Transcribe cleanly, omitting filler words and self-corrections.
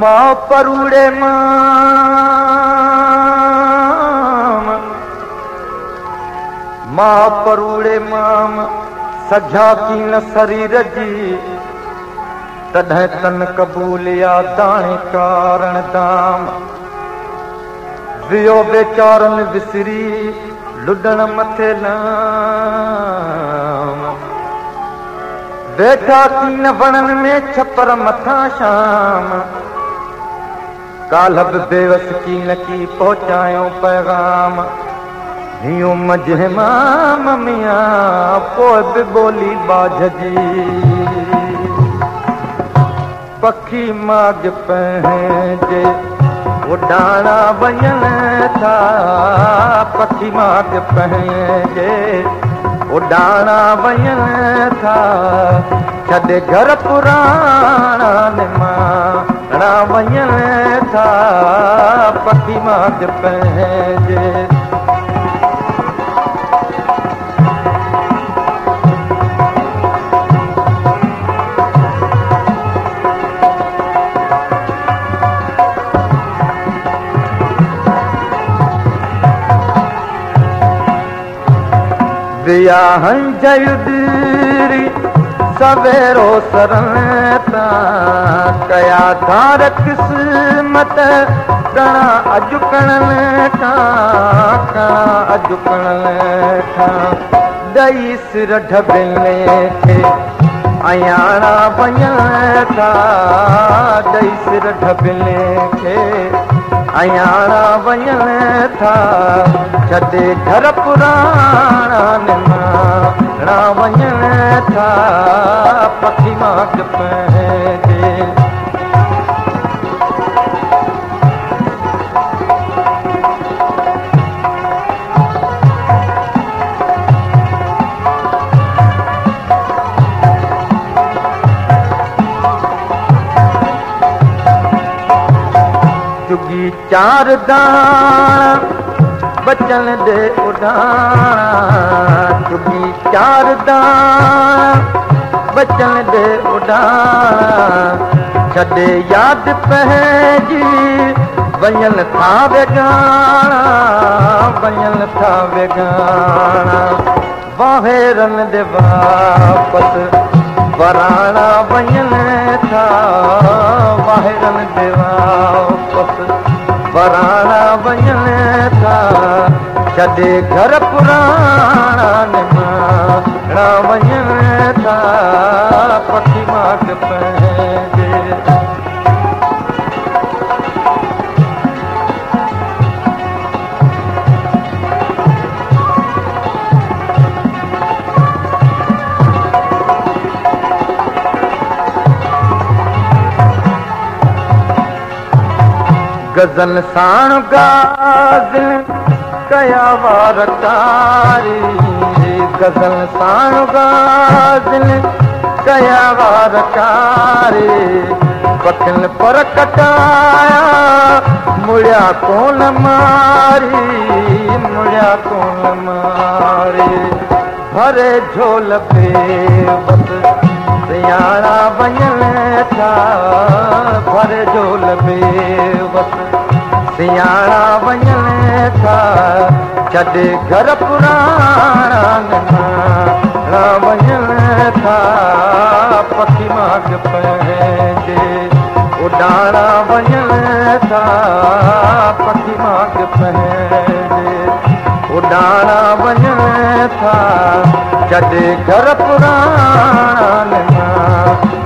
मां परूड़े माम, मां परूड़े माम, सघिया कीन शरीर जी, तॾहिं तन क़बूलिया दाणे कारण दाम। वियो वेचारनि विसरी लुॾण मथे लाम। वेठा कीन वणनि में छपर मथां शाम। काल्ह बि बेवस कीन की पहुचायो पैगाम। हीअं मंझि माम मियां पोइ बि ॿोली बाझ जी। पखी माग पंहिंजे उॾाणा वञनि था, पखी माग पंहिंजे उॾाणा वञनि था। छॾे घर पुराणा निमाणा वञनि था, पखी माग पंहिंजे। विया हंज उॾरी सवेरो सरन तां, कया धार क़िस्मत कणा अॼु कणनि खां, कणा अॼु कणनि खां। ॾेई सिर ढबिले खे अयाणा वञनि था, ॾेई सिर ढबिले खे अयाणा वञनि था। छॾे घर पुराणा निमाणा वञनि था, पखी माग पंहिंजे। चुगी चार दाणा बचन दे उॾाणा, चुगी चार दाणा बचन दे उॾाणा। छॾे यादि पंहिंजी वञनि था वेगाणा, वञनि था वेगाणा। वाहेरनि दे वापसि वराणा वञनि था, वाहेरनि दे वापसि वराणा वञनि था। छॾे घर पुराणा निमाणा वञनि था, पखी माग पंहिंजे। गज़ल साण गाज़िल कया वार कारी, गज़ल साण गाज़िल कया वार कारी। पखिन पर कटाया मुड़िया कोन मारी, मुड़िया कोन मारी। भरे झोल बेबस सियाणा वञनि था, भरे झोल बेबस सियाणा वञनि था। छॾे घर पुराणा निमाणा वञनि था, पखी माग पंहिंजे उॾाणा वञनि था, पखी माग पंहिंजे उॾाणा वञनि था। छॾे घर पुराणा निमाणा